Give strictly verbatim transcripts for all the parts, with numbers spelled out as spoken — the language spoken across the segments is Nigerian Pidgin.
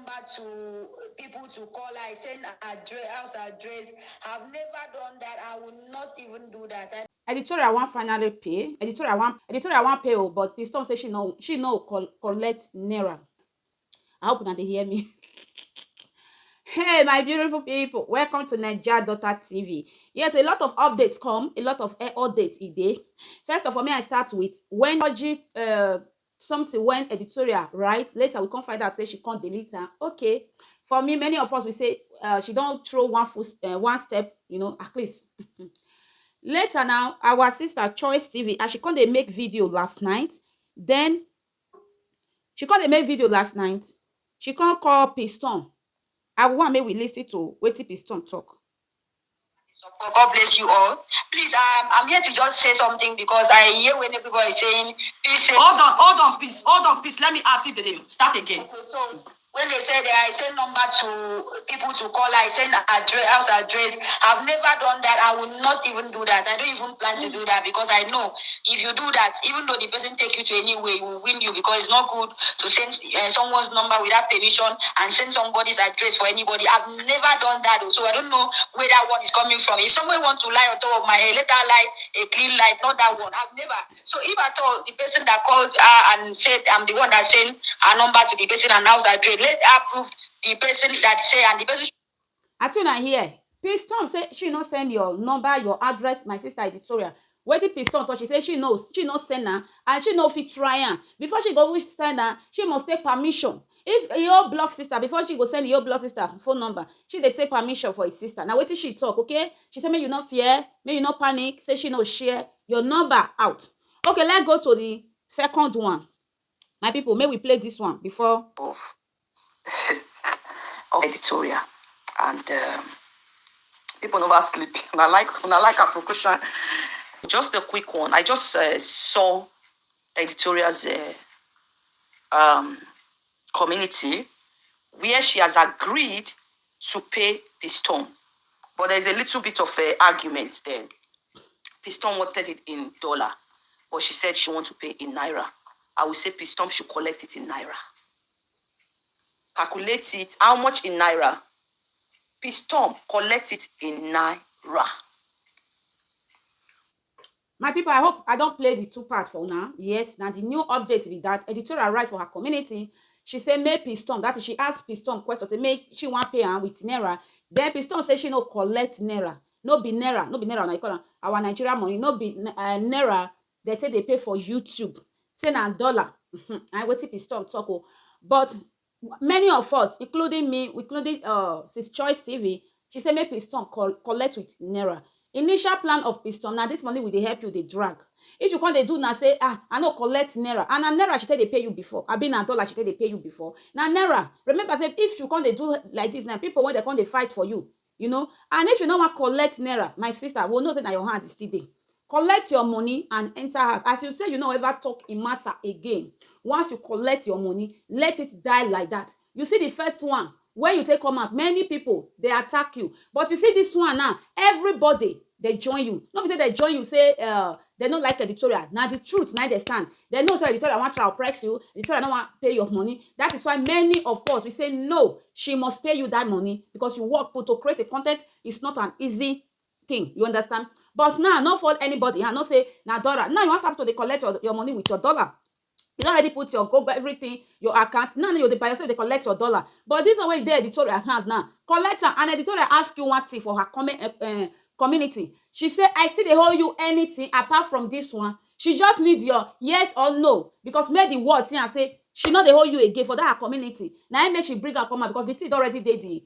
Number to people to call. I send address, house address. I've never done that. I will not even do that. I Editorial wan finally pay. Editorial wan editorial wan pay o, but Piston say she no she no col- collect naira. I hope una dey hear me. Hey, my beautiful people, welcome to Naija Daughter T V. Yes, a lot of updates come, a lot of eh, updates e dey. First of all, may I start with when Oji uh, something when editorial right later we come find out say she come delete am. Okay, for me, many of us we say uh, she don throw one foot uh, one step, you know, at least. Later now, our sister Choice T V, as she come dey make video last night, then she come dey make video last night, she come call Piston. I want make we listen to wetin Piston talk. God bless you all. Please, um, I'm here to just say something because I hear when everybody is saying, please say Hold on, hold on, please. Hold on, please. Let me ask you the name. Start again. Okay, so when they said that I send number to people to call, I send address, house address. I've never done that. I will not even do that. I don't even plan to do that because I know if you do that, even though the person take you to anywhere, it will win you because it's not good to send uh, someone's number without permission and send somebody's address for anybody. I've never done that, so I don't know where that one is coming from. If someone want to lie on top of my head, let her lie a clean life, not that one. I've never. So if at all the person that called her and said I'm the one that sent her number to the person and house address, let her prove the person that say and the person. As una hear, Piston say she no send your number, your address, my sister editorial. Wetin Piston talk, she say she no she no send am and she no fit try am. Before she go even send am, she must take permission. If your block sister, before she go send your block sister phone number, she dey take permission for his sister. Na wetin she talk, okay? She say make you no fear, make you no panic, say she no share your number out. Okay, let's go to the second one. My people, may we play this one before of of editorial and um, people never sleep. And I like and I like her proportion. Just a quick one. I just uh, saw editorial's uh, um, community where she has agreed to pay Piston, but there is a little bit of uh, argument there. Piston wanted it in dollar, but she said she want to pay in naira. I will say Piston should collect it in naira. Calculate it. How much in naira? Piston, collect it in naira. My people, I hope I don't play the two part for now. Yes, now the new update be that editorial right for her community. She say make Piston, that is she ask Piston question, say make she want pay am with naira. Then Piston say she no collect naira. No be naira, no be naira, na you call am our Nigeria money, no be uh, naira. They take they pay for YouTube. Say na dollar. I wetin Piston talk o. But many of us, including me, including uh, Sis Choice T V, she say make Piston col- collect with naira. Initial plan of Piston, now this money will they help you, they drag. If you can't they do now, say, ah, I no collect naira. And a naira she take they pay you before. I been a dollar she take they pay you before. Now naira, remember say if you can't they do like this now, people when they can't they fight for you, you know. And if you no wan collect naira, my sister, we know say na your hand is still dey. Collect your money and enter house. As you say, you no ever talk in matter again. Once you collect your money, let it die like that. You see the first one, when you take come out, many people they attack you. But you see this one now, everybody they join you. No be say they join you, say uh, they no like editorial. Now the truth, now they stand. They know say editorial want to oppress you. Editorial no want pay your money. That is why many of us we say no, she must pay you that money because you work put to create a content. It's not an easy thing. You understand? But now, not for anybody. I not say na dollar. Now you want to collect your, your money with your dollar. You don already put your go everything, your account. Now you dey by yourself dey collect your dollar. But this one wey dey editorial hand now, collect am and editorial ask you one thing for her comment uh, uh, community. She say I still dey hold you anything apart from this one. She just need your yes or no because make the world see am say she no dey hold you again for that her community. Na im make she bring am come out because the thing don already dey the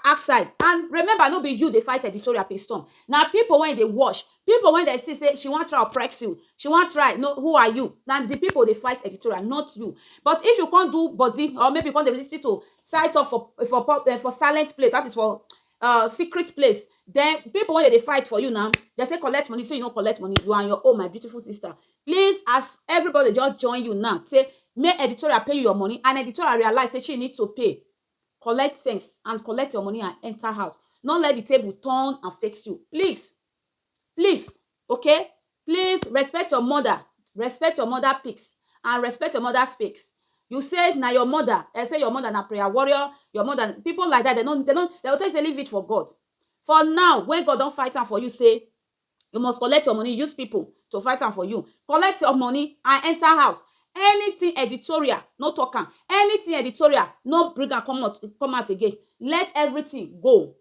outside. And remember, no be you dey fight editorial Piston. Na people when they watch, people when they see say she wan try oppress you, she wan try. No, who are you? Na the people dey fight editorial, not you. But if you can't do body or maybe you can't listen to side talk for for pub- eh, for silent place, that is for uh secret place, then people when they fight for you now, they say collect money, so you no collect money. You are on your own, my beautiful sister. Please, as everybody just join you now, say make editorial pay you your money, and editorial realize say she need to pay. Collect sense and collect your money and enter house. No let the table turn and fix you. Please, please, okay? Please respect your mother. Respect your mother picks and respect your mother speaks. You say na your mother, eh, say your mother na prayer warrior, your mother, people like that, they no, they no, they go tell you say leave it for God. For now, when God don fight am for you, say you must collect your money, use people to fight am for you. Collect your money and enter house. Anything editorial, no talk am. Anything editorial, no bring am come out, come out again. Let everything go.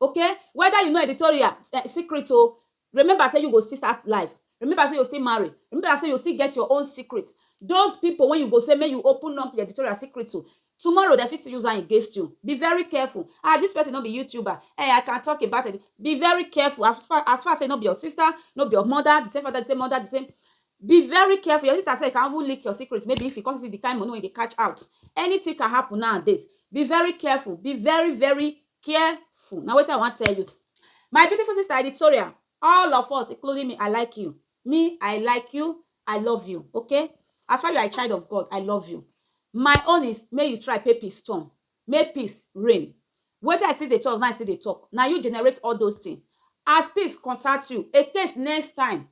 Okay? Whether you know editorial, eh, secret o, remember say you go still start life. Remember say you still marry. Remember say you still get your own secret. Those people when you go say make you open up your editorial secret to, tomorrow they fit still use am against you. Be very careful. Ah, this person no be YouTuber. Eh, I can talk about it. Be very careful. As far, as far as say no be your sister, no be your mother, the same father, the same mother, the same. Be very careful. Your sister say can even leak your secret. Maybe if you come see the kind money when they catch out, anything can happen nowadays. Be very careful. Be very, very careful. Now, what I want to tell you, my beautiful sister editorial, all of us, including me, I like you. Me, I like you. I love you. Okay? As far you are a child of God, I love you. My own is, may you try pay peace storm. May peace reign. Wetin I see dey talk, now I see dey talk. Now you generate all those things. As peace contact you, a case next time,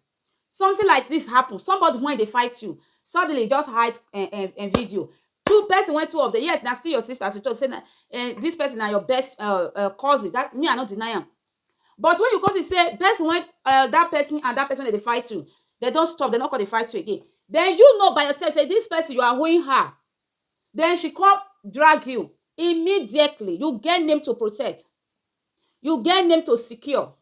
something like this happen. Somebody when they fight you, suddenly just hide a, a, a video. Two person went two of the, yes, now still your sister as you talk, say na, eh, this person na your best uh, uh, cousin. That me, I no deny am. But when you come see say person when uh, that person and that person wey dey fight you, they don't stop, they not call they fight you again. Then you know by yourself say this person you are owing her. Then she come drag you immediately. You get name to protect. You get name to secure.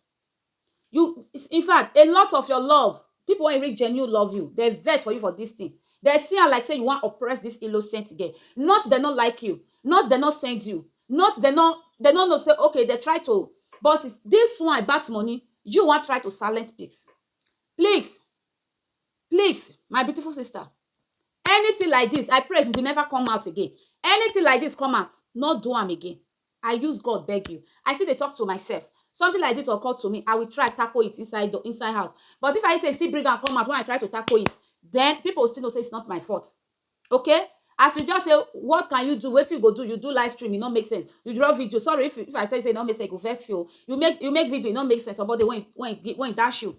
You, in fact, a lot of your love, people when reach genuine love you, they vet for you for this thing. They see am like say you want oppress this innocent girl. Not they not like you. Not they not send you. Not they not they not know say okay they try to. But if this one about money, you want try to silent pigs. Please, please, my beautiful sister, anything like this, I pray it will never come out again. Anything like this come out, not do am again. I use God beg you. I still dey talk to myself. Something like this occur to me, I will try tackle it inside the inside house. But if I say still bring am come out when I try to tackle it, then people still know say it's not my fault. Okay? As you just say, what can you do? What you go do? You do live stream, it no make sense. You draw video. Sorry if, if I tell you say it no make sense, it go vex you. You make you make video, it no make sense. Somebody when when when dash you,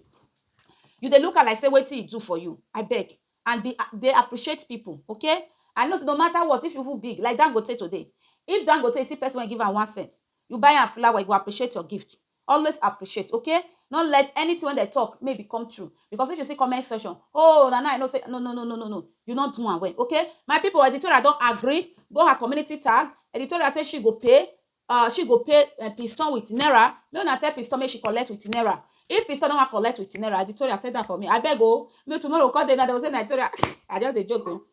you dey look at like say wetin e do for you. I beg. And be, they appreciate people, okay? I know say no matter what, if you even big, like Dangote today, if Dangote see person wey give am one cent, you buy am flower, you go appreciate your gift. Always appreciate, okay? Not let anything when they talk may become true. Because if you see comment section, oh, Nana, I know say, no, no, no, no, no, no. You not do one way, okay? My people, editorial don't agree. Go her community tag. Editorial say she go pay. Uh, she go pay uh, Piston with Naira. Me una tell Piston make she collect with Naira. If Piston don't want collect with Naira, editorial said that for me. I beg oh, me tomorrow call them now. They will say Nigeria. I just a joke oh.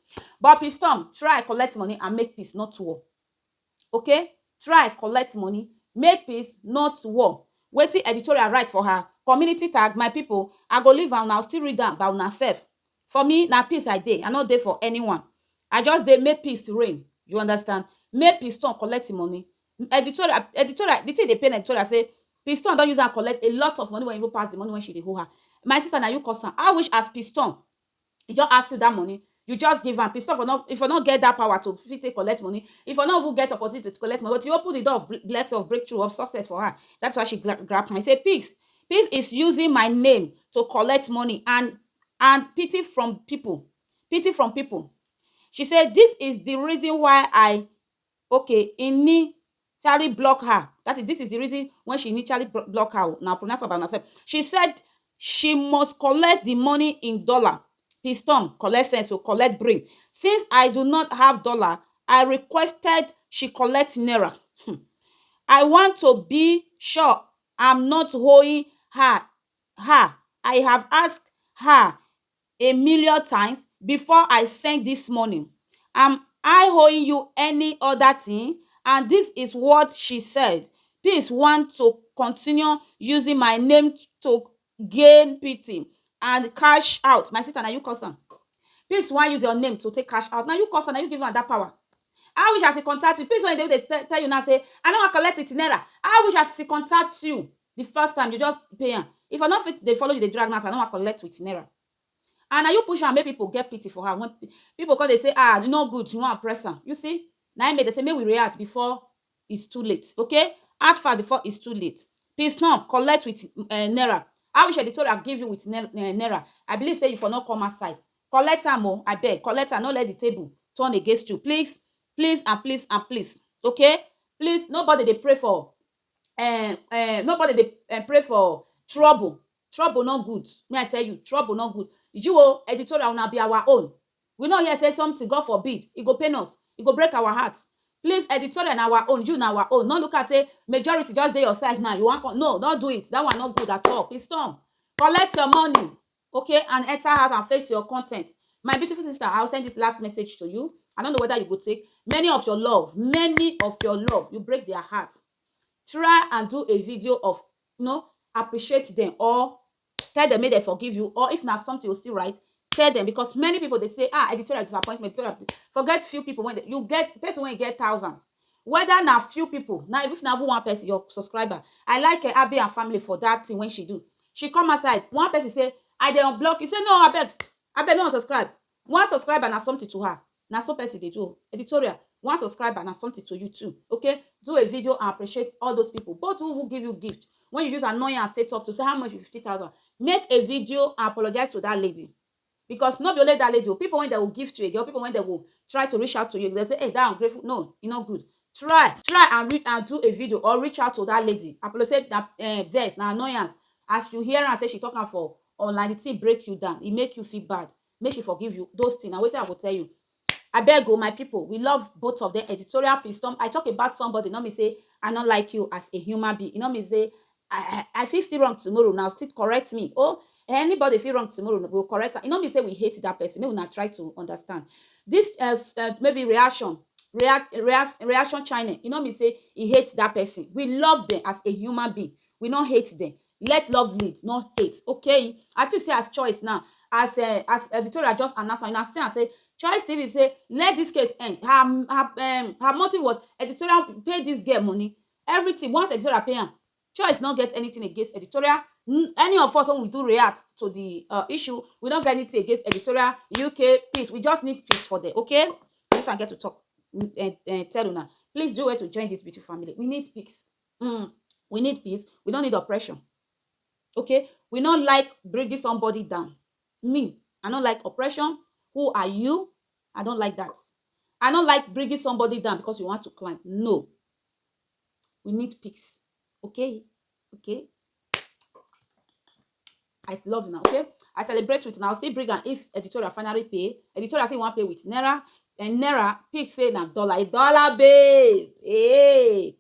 But Piston, try collect money and make peace, not war. Okay? Try collect money, make peace, not war. Waiting editorial right for her. Community tag, my people. I go leave am now. Still read am by una self. For me, na peace I dey. I no dey for anyone. I just dey make peace reign. You understand? Make Piston collect the money. Editorial, editorial, the thing they pay editorial say Piston don't use and collect a lot of money when you pass the money when she dey owe her. My sister, now you cause am. I wish as Piston, he just ask you that money, you just give am. Piston for not if you not get that power to fit take collect money, if you not even get opportunity to collect money, but you open the door of bl- blessing of breakthrough of success for her. That's why she gra- grab her. I say, peace, peace is using my name to collect money and and pity from people, pity from people. She said, this is the reason why I okay initially block her. That is, this is the reason when she initially blo- block her. Now pronounce about herself. She said she must collect the money in dollar. Piston, collect sense, so collect brain. Since I do not have dollar, I requested she collect naira. Hmm. I want to be sure I'm not owing her. Her. I have asked her a million times before I send this money. Am I owing you any other thing? And this is what she said. Peace want to continue using my name to gain pity and cash out. My sister, now you cause am. Peace want use your name to take cash out. Now you cause am, now you give am that power. I wish I should contact you. Peace when they, they tell, tell you now say, I no wan collect it naira. I wish I should contact you the first time you just pay am. If I no fit dey follow you dey drag now, I no wan collect with naira. And na you push am make people get pity for her. When pe- people come dey say, ah, e no good, you wan press am. You see, na im make dem say make we react before it's too late. Okay, act fast before it's too late. Peace now, collect with uh, naira. I wish editorial give you with naira. I believe say you for no come outside. Collect am o, I beg, collect am, no let the table turn against you. Please, please and please and please. Okay? Please, nobody dey pray for um um nobody dey um pray for trouble. Trouble no good. Me I tell you, trouble no good. You o, editorial, una be our own. We no hear say something, God forbid, e go pain us, e go break our heart. Please, editorial na our own, you na our own. No look at say majority just dey your side now. You wan come? No, don't do it. That one no good at all. Please, Tom, collect your money, okay, and enter house and face your content. My beautiful sister, I'll send this last message to you. I don't know whether you go take. Many of your love, many of your love, you break their heart. Try and do a video of, you know, appreciate them, or tell them make they forgive you, or if na something you still write, tell them, because many people dey say, ah, editorial disappointment, editorial dis-, forget few people. When they, you get person wey get thousands, whether na few people, na if na even one person, your subscriber. I like uh, Abby and family for that thing when she do. She come outside, one person say, I dey unblock. He say, no, abeg, abeg, no subscribe. One subscriber na something to her. Na so person dey do. Editorial, one subscriber na something to you too. Okay, do a video and appreciate all those people, both who, who give you gift. When you use annoyance take talk to say how much? Fifty thousand. Make a video and apologize to that lady, because no be only that lady o, people when they will gift you again, people when they will try to reach out to you, they say, hey, that ungrateful. No, e no good. Try, try and read and do a video or reach out to that lady. Apologize. That uh, vex, na annoyance. As you hear and say she talking for online, the thing break you down, e make you feel bad. Make she forgive you. Those things, na wetin I go tell you. I beg, oh, my people, we love both of them. Editorial, please, some, I talk about somebody, not me say I don't like you as a human being. You know me say I, I, I feel still wrong tomorrow. Now still correct me. Oh, anybody feel wrong tomorrow, we'll correct her. You know me say we hate that person. Maybe we not try to understand this. Uh, uh, maybe reaction, react, react, reaction China. You know me say he hates that person. We love them as a human being. We not hate them. Let love lead, not hate. Okay. I too say as choice now. As uh, as editorial just announced, and I say, I say, choice T V say let this case end. Her her um her motive was editorial pay this girl money. Everything, once editorial pay am, choice not get anything against editorial. N- any of us when we do react to the uh, issue, we don't get anything against editorial. U K, peace. We just need peace for them. Okay. This one I get to talk. Mm, eh, eh, tell una, please do well to join this beautiful family. We need peace. Mm, we need peace. We don't need oppression. Okay? We don't like bringing somebody down. Me, I don't like oppression. Who are you? I don't like that. I don't like bringing somebody down because you want to climb. No. We need peace. Okay? Okay? I love you now, okay? I celebrate with now. See, bring and if editorial finally pay, editorial say one pay with Naira, and Naira pick say na dollar, a dollar, babe. Hey,